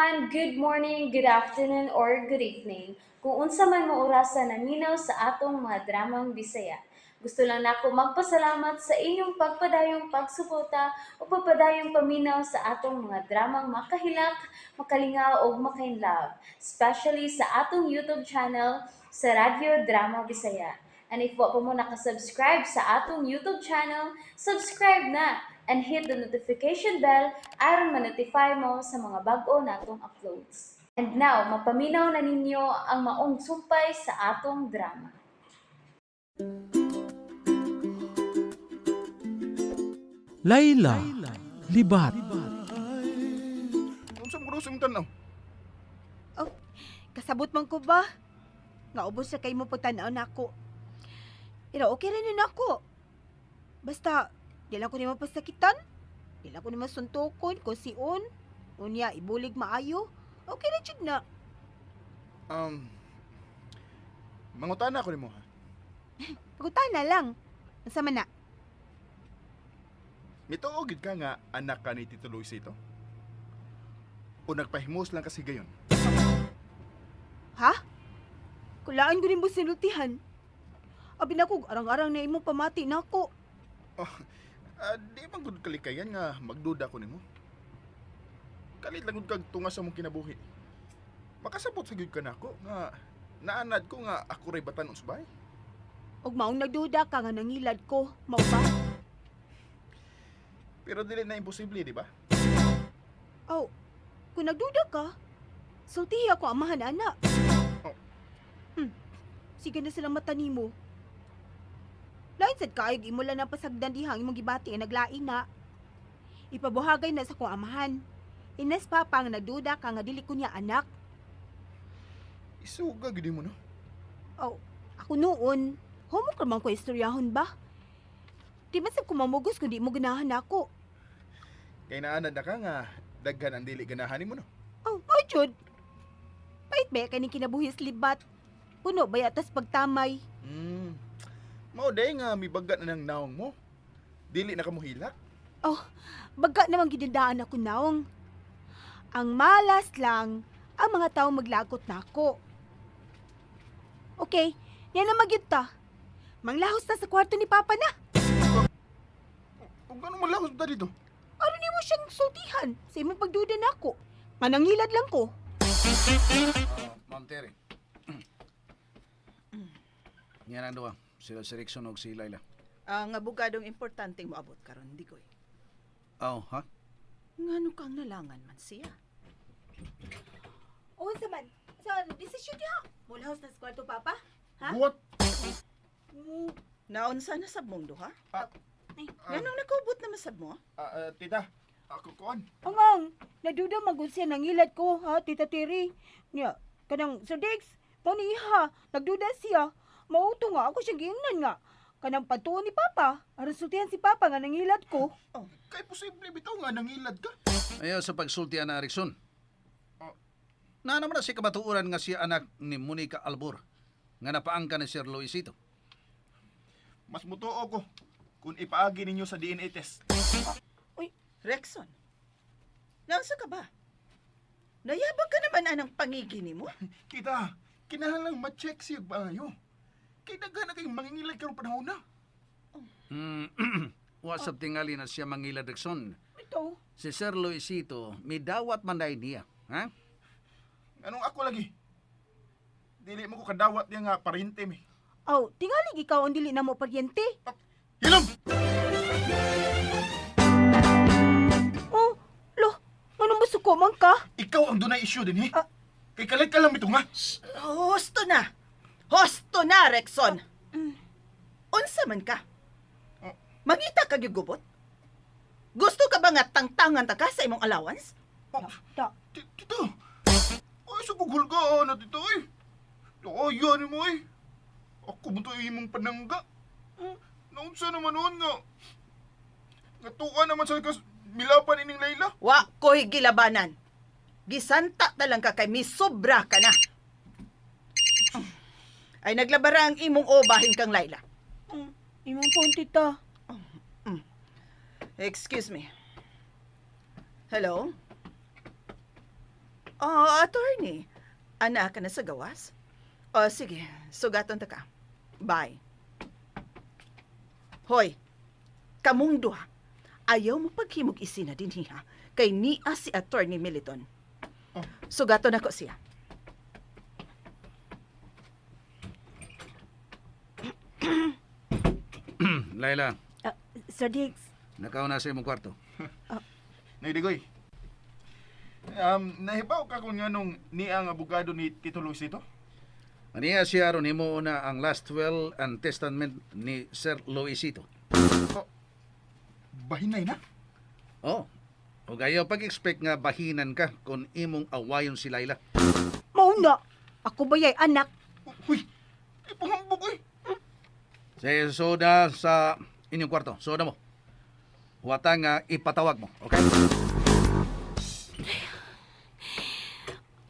Everyone! Good morning, good afternoon, or good evening. Kung unsa man mo orasa naminaw sa atong mga dramang Bisaya. Gusto lang nako magpasalamat sa inyong pagpadayong pagsuporta o pagpadayong paminaw sa atong mga dramang makahilak, makalingaw ug makainlove, especially sa atong YouTube channel sa Radyo Drama Bisaya. And if wa pa mo nakasubscribe sa atong YouTube channel, subscribe na and hit the notification bell aron ma-notify mo sa mga bag-o natong uploads. And now, mapaminaw na ninyo ang maong sumpay sa atong drama. Layla, Libat. Unsa mo sa imong tan-aw? Oh, kasabot man ko ba? Nga ubos sa kay mo pagtan-aw nako. Pero okay rin yun ako. Basta, di lang ko nimo pasakitan. Di lang ko nimo suntukon, kusion. Unya, ibulig maayo. Okay ra jud na. Mangutana ko nimo ha. Pagutana lang. Unsa man na? Mituo gid ka nga anak ka ni Tito Luisito? O nagpahimos lang kasi gayon? Ha? Kulaan ko nimo sinultihan. Abi nako, arang-arang na imong pamati nako. Oh, di man gud kalikayan nga magduda ko nimo. Kalit lang gud kag tunga sa mong kinabuhi. Makasabot sa gyud ka nako nga naanad ko nga ako ray batan-on sa bahay. Ug maong nagduda ka nga nangilad ko, mao ba? Pero dili na imposible, di ba? Aw, kung nagduda ka, sultihi ako amahan ana. Oh. Sige na silang mata nimo. Lain sad kaayog imo lang ang pasagdan diha ang imong gibati nga naglain na. Ipabuhagay na sa kong amahan. Ines papa nga nagduda ka nga dili ko niya anak. Isuga gid mo no. Aw, ako noon, humok ra man ko istoryahon ba? Di man sab ko mamugos kung di mo ganahan ako. Kay naanad na ka nga daghan ang dili ganahan nimo no. Oh, oh, jud. Pait ba kay ning kinabuhi sa libat? Puno ba yatas pagtamay? Mao day nga mibaga na ng naong mo. Dili na ka mohilak. Oh, baga namang gidindaan ako naong. Ang malas lang, ang mga tao maglagot na ako. Okay, yan na magyud ta. Manglahos ta sa kwarto ni Papa na. Ug ano man lahos ta dito? Ano nimo siyang sultihan sa imong pagduda nako? Manangilad lang ko. Ma'am Terry. Yan ang duha. Sila si Rickson og si Laila. Ang abogadong importanteng moabot karon di ko. Oh, ha? Ngano kang nalangan man siya? Unsa man? Sa desisyon diha. Mulahos na sa kwarto, Papa? Ha? What? Naunsa na sab mong duha? Ah, Ay, Nganong nakubot na masab mo? Tita, ako kuan. Angang, naduda magud siya nangilad ko, ha, Tita Terry. Nya, kanang Sir Dex, mao ni iha, nagduda siya. Mauto nga ako siyang giingnan nga. Kanang patuon ni Papa, aron sultihan si Papa nga nangilad ko. Oh, Kay posible bitaw nga nangilad ka. Ayaw sa pagsulti na Rickson. Oh. Na naman na si kabatuoran nga siya anak ni Monica Albor nga napaangka ni Sir Luisito. Mas mutuo ko kung ipaagi ninyo sa DNA test. Uy, Rexon. Naunsa ka ba? Nayabag ka naman anang pangigi nimo? Tita, kinahanglang ma-check siya maayo. Kay daghan na kayong mangingilad karong panahon na. Wasap tingali na siya mangilad, Rickson. Ito. Si Sir Luisito, midawat man dahil niya. Ha? Anong ako lagi? Dili mo ko kadawat niya nga parente mi. Aw, tingali ikaw ang dili na mo paryente. Ah, hilom! Oh, lo, anong musuko man ka? Ikaw ang dunay issue din, he. Ah. Kay kalit ka lang bitaw nga. Husto na. Husto na, Rexon. Unsa man ka? Oh. Mangita ka gyud gubot? Gusto ka ba nga tangtangan ta ka sa imong allowance? Oh, Ta, tito. Ay, sa kugulgaan na tito, eh. Ay, yan mo, eh. Ako mo to imong panangga. Naunsa naman noon nga. Natuka naman sa kas milapan ining Layla. Wa ko'y gilabanan. Gisanta ta lang ka kay misobra ka na. Ay naglabara ang imong obahin kang Laila. Imong phone, tita. Excuse me. Hello? Oh, attorney. Ana ka na sa gawas? Oh, sige. Sugaton ta ka. Bye. Hoy, kamong duha. Ayaw mo paghimog isina din ha. Kay niya si attorney Militon. Oh. Sugaton ako siya. Laila, Sir Diggs, nakaw na sa imong kwarto. Naidigoy. Nahibaw ka kung nganong niya ang abogado ni Tito Luisito? Aniya siya aron himo na ang last will and testament ni Sir Luisito. Oh, bahinay na. Oh. O gayo pag-expect nga bahinan ka kung imong awayon si Laila. mauna. Ako ba yay anak? Uy, ipanghambog uy. Sa soda sa inyong kwarto. Soda mo. Huwata nga ipatawag mo. Okay?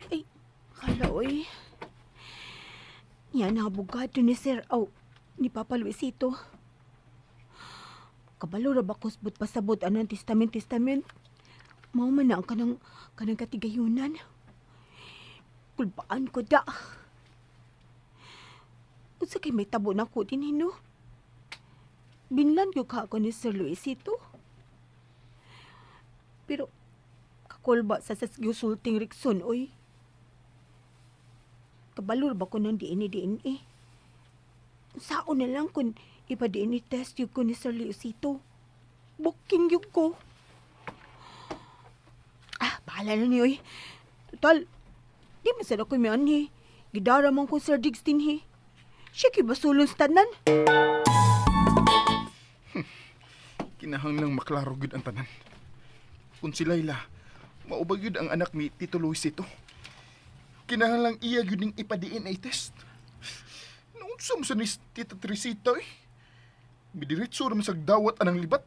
Ay, kala oy. Yan ang abogado ni Sir, aw, ni Papa Luisito. Kabalo ra ba kusbot pasabot anang testament testament. Mao man na ang kanang katigayunan. Kulbaan ko da. Unsa kay may tabo na ko din hino? Binlan gyud ka ako ni Sir Luisito. Pero kakulba sa sasgyusulting Rikson oy. Kabalor ba ko ng DNA DNA? Sao na lang kung ipa-DNA test yun ko ni Sir Leocito. Booking yun ko. Ah, bahala na niyo eh. Total, di man sana ko may anhi. Gidara man ko Sir Diggs dinhi. Siya kay basulon sa tanan. Kinahanglang maklaro gyud ang tanan. Kung si Laila, mauba gyud ang anak ni Tito Luisito. Kinahanglang iya gyud ning ipa-DNA test. Naunsa mo sa ni Tita Teresita eh. Midiretso naman sa dawat anang libat.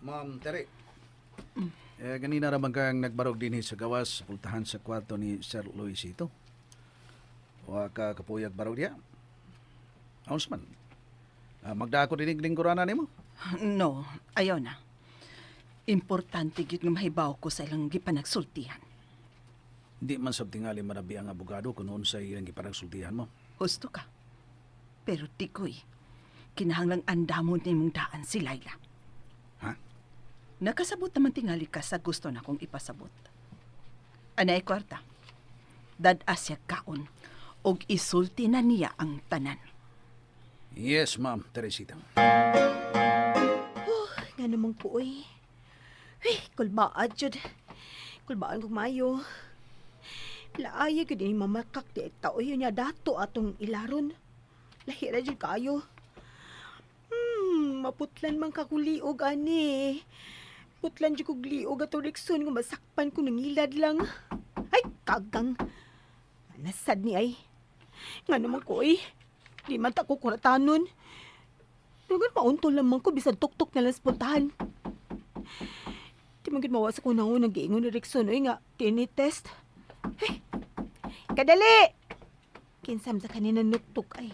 Ma'am Tere. Eh, ganina raman kang nagbarog din sa gawas sa pultahan sa kwarto ni Sir Luisito. Wa ka kapuyag barog diya. Aons man. Ah, magdako dinig lingkurana nimo. No, ayaw na. Importante gyud nga mahibaw ko sa ilang gipanagsultihan. Di man sab tingali manabi ang abogado kung unsay ilang gipanagsultihan mo. Husto ka. Pero tikoy, kinahanglang andamon nimong daan si Laila. Ha? Nakasabot naman tingali ka sa gusto na kong ipasabot. Anay kwarta. Dad-as siya kaon og isulti na niya ang tanan. Yes, ma'am Teresita. Nga naman ko, oy. Uy, kulbaan, jud. Kulbaan kong maayo. Laaya gud ni mamakak di tao yun niya dato atong ilaron. Lahira jud kayo. Maputlan man ka kong liog ani. Putlan jud kog liog ato Rikson kung masakpan ko nangilad lang. Ay, kagang. Manasad ni ay. Nga naman ko, oy. Di man ta ko kuratanon. Dugan mauntol lamang ko bisan tuktok na lang sa puntahan. Di man gud mawa sa kunahon ang giingon ni Rickson oy nga DNA test. Hey, kadali! Kinsam sa kanina nuktok ay.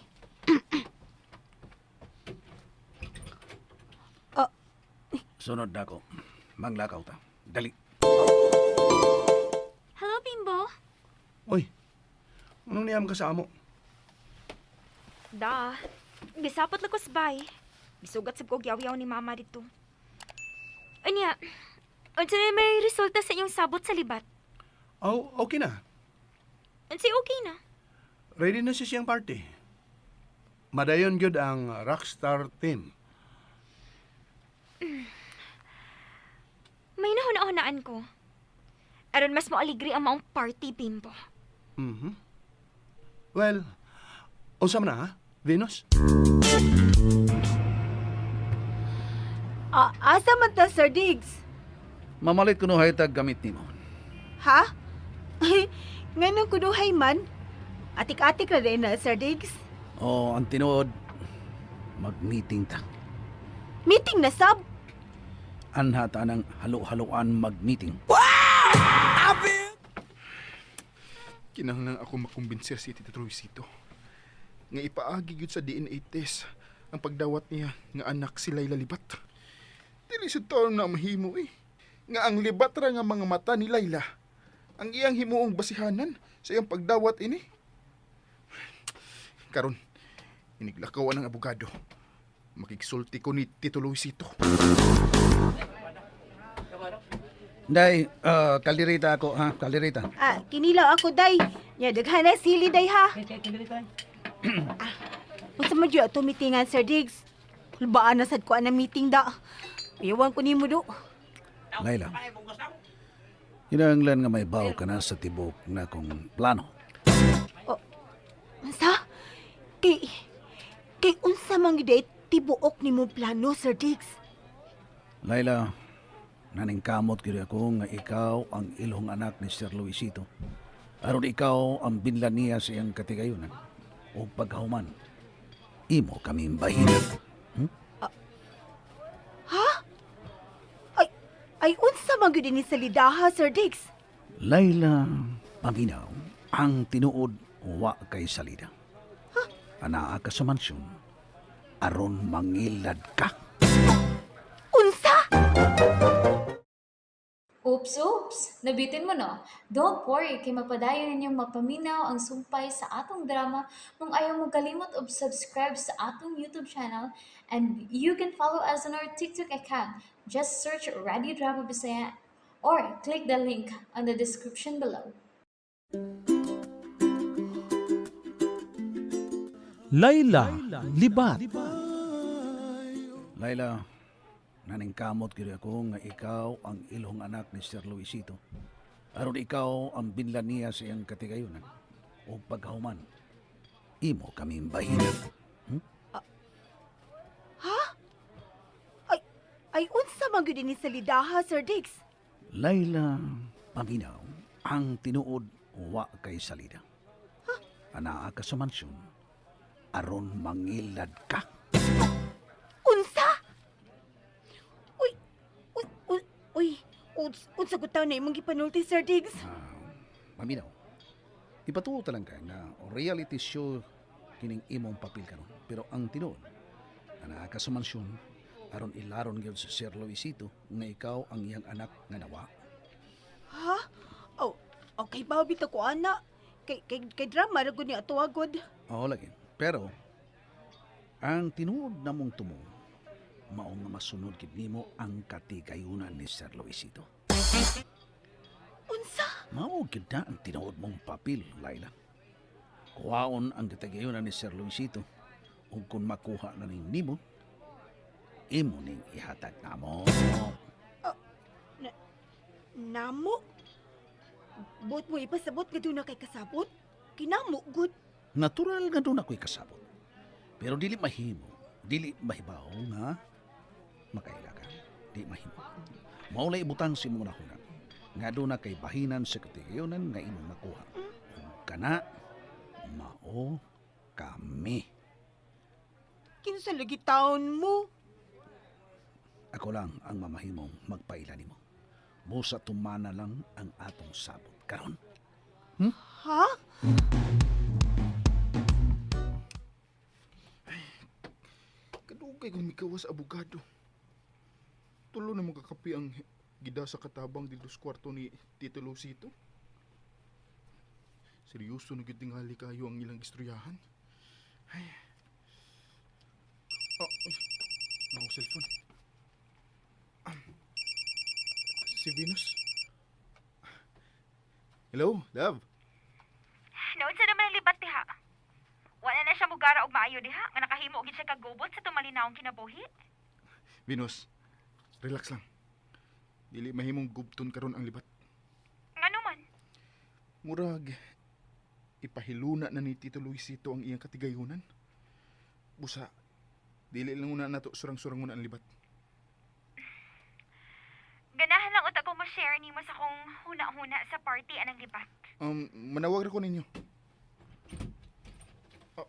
Sunod na ako. Manglakaw ta. Dali. Hello, Bimbo. Oy, anong niyam ka sa amo? Da, gisapot lang ko sa bay. Gisugat sab ko yaw-yaw ni mama dito. Anya, unsa na may resulta sa inyong sabot sa libat? Oh, okay na. Unsay okay na? Ready na siya siyang party. Madayon gyud ang rockstar team. May nahuna-hunaan ko. Aron mas moaligri ang maong party, Bimbo. Mhm. Well, unsa man na, ha? Venus? Ah, asa man ta, Sir Diggs? Mamalit kuno haytag gamit nimo. Ha? Nganong kunuhay man? Atik-atik ra din na, Sir Diggs. Oh, ang tinuod mag-meeting ta. Meeting na sab. Anha ta ng halo-haloan mag-meeting. Kinahanglan ako makumbinser si Tito Luisito. Nga ipaagi gyud sa DNA test ang pagdawat niya nga anak si Laila Libat. Dili sa taon na mahimo eh. Nga ang libat ra nga mga mata ni Layla ang iyang himuong basihanan sa iyang pagdawat ini. Karon, iniglakaw ang abogado. Makigsulti ko ni Tito Luisito. Day, kaldereta ako ha, kaldereta. Ah, kinilaw ako, day. Nya, daghan na sili, day, ha? Ah, unsa man jud ato meetingan, Sir Diggs? Kulbaan na sad ko ang meeting da. Iwan ko nimo do. Layla. Kinahanglan nga may baw ka na sa tibok na kong plano. Unsa? Kay unsa man gyud ay tibuok nimo plano, Sir Diggs? Layla, naningkamot gyud ako nga ikaw ang ilhong anak ni Sir Luisito. Aron ikaw ang binlan niya sa iyang katigayunan o pagkahuman. Imo kaming bahinan. Ay, ay unsa man gyud ini sa lidaha, Sir Diggs? Layla, paminaw, ang tinuod wa kay salida. Anaa ka sa mansyon, aron mangilad ka. Unsa? Oops, oops! Nabitin mo no? Don't worry, kay mapadayon ninyong mapaminaw ang sumpay sa atong drama kung ayaw mo kalimot og subscribe sa atong YouTube channel, and you can follow us on our TikTok account. Just search Radio Drama Bisaya or click the link on the description below. Layla Libat. Layla, naningkamot gyud ako nga ikaw ang ilhong anak ni Sir Luisito. Aron ikaw ang binlan niya sa iyang katigayunan o pagkahuman. Imo kaming bahinan. Ay, ay unsa man gyud ini sa lidaha, Sir Diggs? Layla, paminaw, ang tinuod wa kay salida. Anaa ka sa mansyon, aron mangilad ka. Unsa? Uy, uy, uy, uy, unsa gud taon na imong gipanulti, Sir Diggs? Paminaw, ipatuo ta lang ka nga reality show kining imong papel karon. Pero ang tinuod, anaa ka sa mansyon, aron ilaron gyud si Sir Luisito nga ikaw ang iyang anak nga nawa. Ha? Oh, okay ba bitaw ko ana? Kay drama ra gud ni ato agod. Oo lagi. Pero ang tinuod namong tumo, mao nga masunod gid nimo ang katigayunan ni Sir Luisito. Unsa? Mao gid na ang tinuod mong papel, Laila. Kuhaon ang katigayunan ni Sir Luisito ug kung makuha na ning nimo, imo ning ihatag namo. Namo? Buot mo ipasabot nga doon na kay kasabot? Kinamo gud. Natural nga doon ako'y kasabot. Pero dili mahimo, dili mahibaw nga makaila ka. Di mahimo. Maulay ibutang si mong nahuna. Nga doon na kay bahinan sa katigayonan nga imong makuha. Ug kana, mao kami. Kinsa lagi taon mo? Ako lang ang mamahimong magpaila nimo. Busa tumana lang ang atong sabot karon. Ha? Kadugay kong mikawas abogado. Tulo na mga kakapi ang gida sa katabang dito sa kwarto ni Tito Lucito. Seryoso na gyud tingali kayo ang ilang istoryahan. Ay. Oh, ay. Ang cellphone. Ah, si Venus. Hello, love. Naunsa naman ang libat diha? Wala na siya mugara og maayo diha nga nakahimo gid siya kagubot sa tumalinawong kinabuhi. Venus, relax lang. Dili mahimong gubton karon ang libat. Ngano man? Murag, ipahiluna na ni Tito Luisito ang iyang katigayunan. Busa, dili lang una nato surang-surang una ang libat. Ganahan lang unta ko mo share nimo sa kong huna-huna sa party anang libat. Manawag ra ko ninyo. Oh,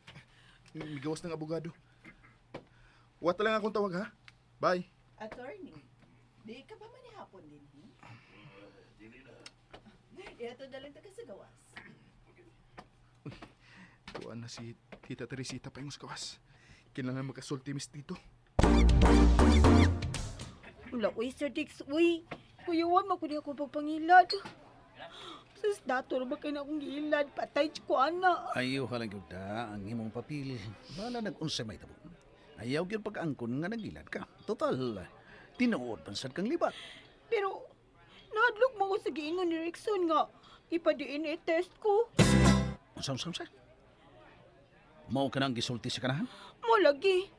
migawas ng abogado. Wata lang akong tawag ha. Bye. Attorney, di ka ba manihapon din, he? Iyato dalang taga sa gawas. Tuan na si Tita Teresita pa yung gawas. Kailangan makasulti, Miss Tito. Wala, uy, Sir Diggs, uy. Kuyawan man ko niya akong pagpangilad. Sus, dato ra ba kay na akong giilad? Patay ko, ana. Ayaw halang gyud ta ang imong papel. Bala nag-unsay may tabo. Ayaw gyud pag-angkon nga nagilad ka. Total, tinuod man sad kang libat. Pero, nahadlok mo ko sa giingon ni Rickson nga ipa-DNA test ko. Unsa unsa unsa? Mao ka nang gisulti sa kanahan? Mo lagi.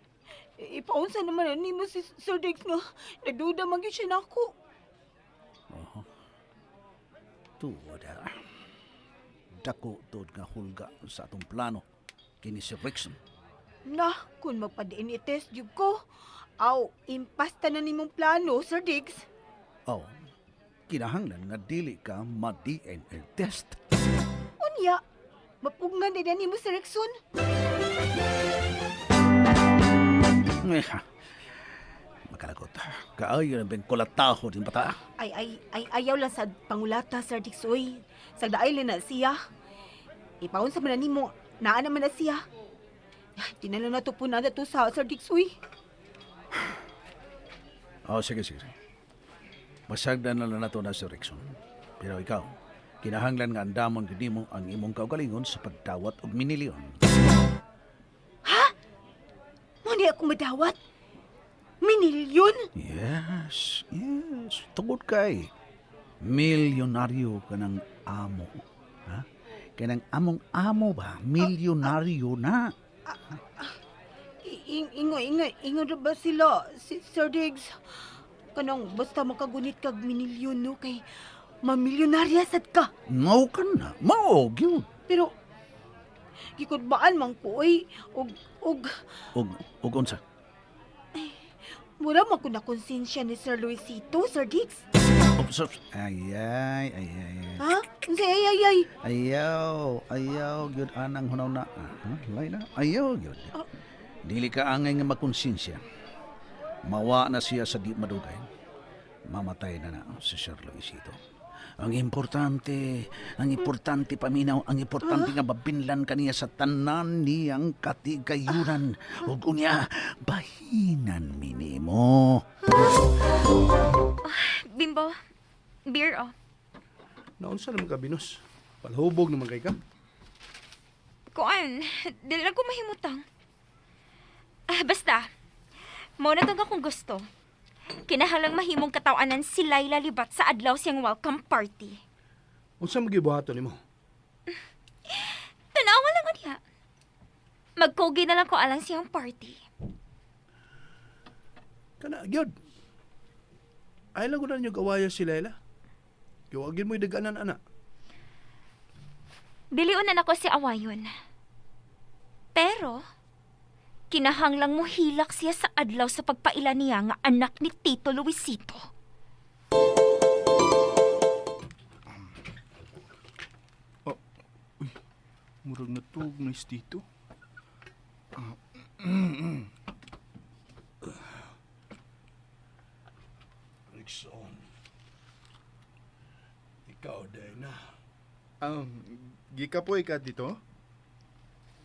Ipaunsa naman na nimo si Sir Diggs nga nagduda man gyud siya nako. Oho. Tuod ha. Dako tuod nga hulga sa atong plano kini si Rickson. Na, kung magpa-DNA test jud ko. Aw, impasta na nimong plano, Sir Diggs. Oh, kinahanglan nga dili ka ma-DNA test. Unya, mapugngan din na nimo si Rickson. Eh, makalagot. Kaayo na bang kulataho din bata. Ay, ay, ay, ayaw lang sa pangulata, Sir Diggs, oy. Sagdaay lang na siya. Ipaunsa man na nimo, naa naman na siya. Di na lang nato po na to sa Sir Diggs, uy. Oh, sige, sige. Sige. Masagdan na lang nato na si Rickson. Pero ikaw, kinahanglan nga andamon gid nimo ang imong kaugalingon sa pagdawat og minilyon. Mo ni ako madawat. Minilyon? Yes, yes. Tungod kay milyonaryo ka ng amo. Ha? Kay ng among amo ba? Milyonaryo na. Ingo, ingo, ingo na ba sila, si Sir Diggs? Kanang basta makagunit kag minilyon, no? Kay mamilyonarya sad ka. Mao ka na. Mao gyud. Pero, gikutbaan man ko, oy. Og, og, Og og unsa? mura man ko na konsensya ni Sir Luisito, Sir Diggs. Oops, oops. Ay, ay, ay, ay, ay. Ha? Unsay, ay, ay, ay. Ayaw, ayaw, gyud anang hunaw na. Ah, Laila, ayaw gyud. Dili ka angay nga makonsensya. Mawa na siya sa di madugay. Mamatay na na si Sir Luisito. Ang importante paminaw, ang importante nga mabinlan kaniya sa tanan niyang katigayunan. Ug unya, bahinan minimo. Bimbo, beer oh. Naunsa naman ka, Binus? Palhubog naman kay ka. Kuan, dili lang ko mahimutang. Ah, basta, mao na tong akong gusto. Kinahalang mahimong katawanan si Laila Libat sa adlaw siyang welcome party. Unsa man gibuhaton nimo? Tanawa lang ko niya. Magkugi na lang ko alang siyang party. Kana gyud. Ay lang ko na ninyo gawaya si Laila. Giwagin mo'y daganan ana. Diliunan ako si Awayon. Pero, kinahanglang mo hilak siya sa adlaw sa pagpaila niya nga anak ni Tito Luisito. Oh, uy, murag natug na is dito. Rickson. Ikaw day na. Gikapoy ka dito?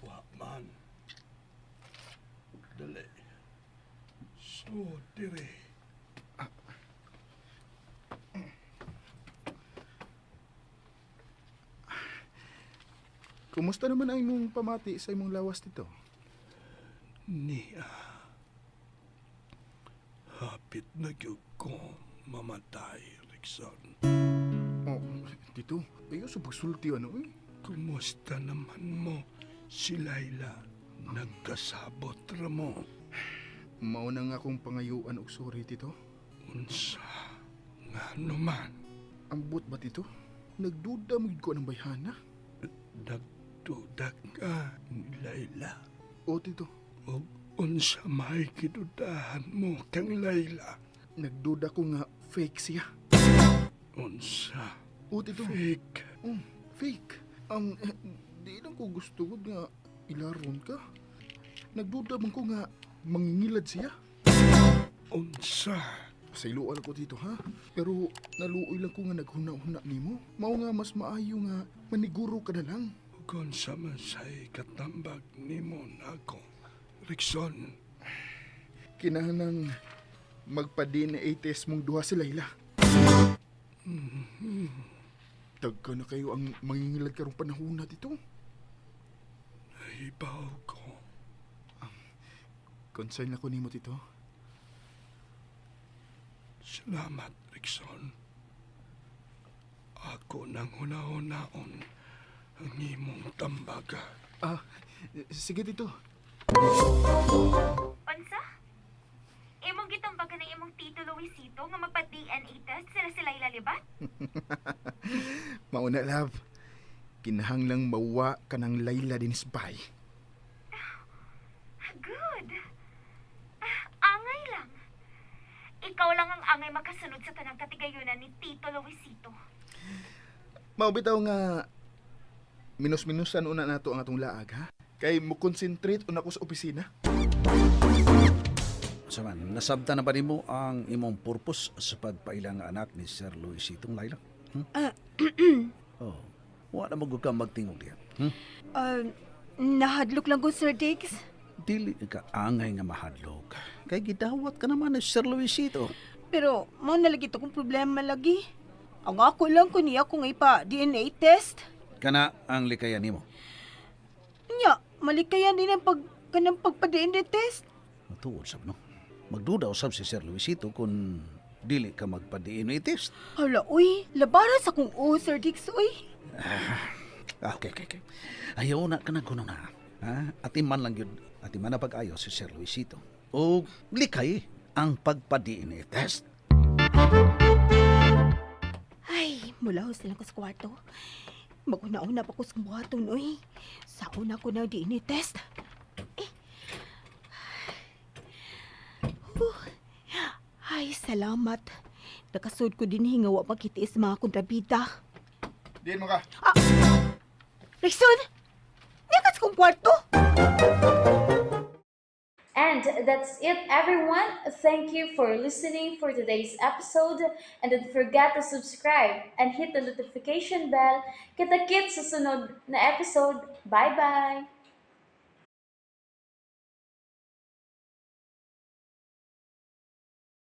Wa man. Dali. So, dire. Kumusta naman ang imong pamati sa imong lawas dito? Niya. Hapit na gyud ko mamatay, Rickson. Oh, dito. Ayaw sa pagsulti ano eh. Kumusta naman mo si Laila? Nagkasabot ra mo. Mao na nga akong pangayuan og sorry tito. Unsa nga naman. Ambot ba tito? Nagduda mo ko ng bayhana. Nagduda ka ni Laila. O tito, Og unsa may kidudahan mo kang Laila. nagduda ko nga fake siya. Unsa O tito, fake. oh, fake. Di lang ko gusto gud nga ilaron ka. Nagduda man ko nga mangingilad siya. Unsa Pasayloan ko dito ha. Pero naluoy lang ko nga naghuna-huna nimo. Mao nga mas maayo nga maniguro ka na lang. ug unsa man say katambag nimo nako. Rickson, Kinahanglang magpa-DNA test mong duha si Layla. Dagka na kayo ang mangingilad karong panahon na dito. Nahibaw ko. Concern ako nimo, Tito. Salamat, Rickson. Ako nang hunahunaon ang imong tambaga. Ah, sige, Tito. Unsa? Imong gitumbagan ng imong Tito Luisito nga magpa-DNA test sila si Laila Libat? Mauna, love. Kinahanglang mawa ka ng Layla din bay. Good. Ah, angay lang. Ikaw lang ang angay makasunod sa tanang katigayunan ni Tito Luisito. Mao bitaw nga minus-minusan una nato ang atong laag, ha? Kay mo concentrate una ko sa opisina. Sa man, nasabta na ba nimo ang imong purpose sa pagpailang anak ni Sir Luisitong Laila? Hmm? Oh, wa na mo gud ka magtingog diha. Nahadlok lang ko, Sir Diggs. Dili ka angay nga mahadlok. Kay gidawat ka naman ni Sir Luisito. Pero, mao na lagi to kong problema lagi. Ang ako lang kung niya kung ipa DNA test. Kana ang likayan nimo. Nya, malikayan din ang pag kanang pagpa-DNA test. Matuod sab no. Magduda usab si Sir Luisito kung dili ka magpa-DNA test. Hala, uy, labara sa kong o, Sir Diggs, uy. Ah, okay. Ayaw na ka na kuno na. Ha? Atiman lang yun. Atiman na pag-ayo si Sir Luisito. O likay ang pagpa-DNA test. Ay, mulahos na lang ko sa kwarto. Maguna-una pa ko sa buhaton, uy. Sa una ko na DNA test. Eh. Huh. Ay, salamat. Nakasud ko din hingawa makitiis mga kontrabida. Diin mo ka. Rexon! Niya ka sa kong kwarto! And that's it, everyone. Thank you for listening for today's episode. And don't forget to subscribe and hit the notification bell. Kita-kits sa sunod na episode. Bye-bye!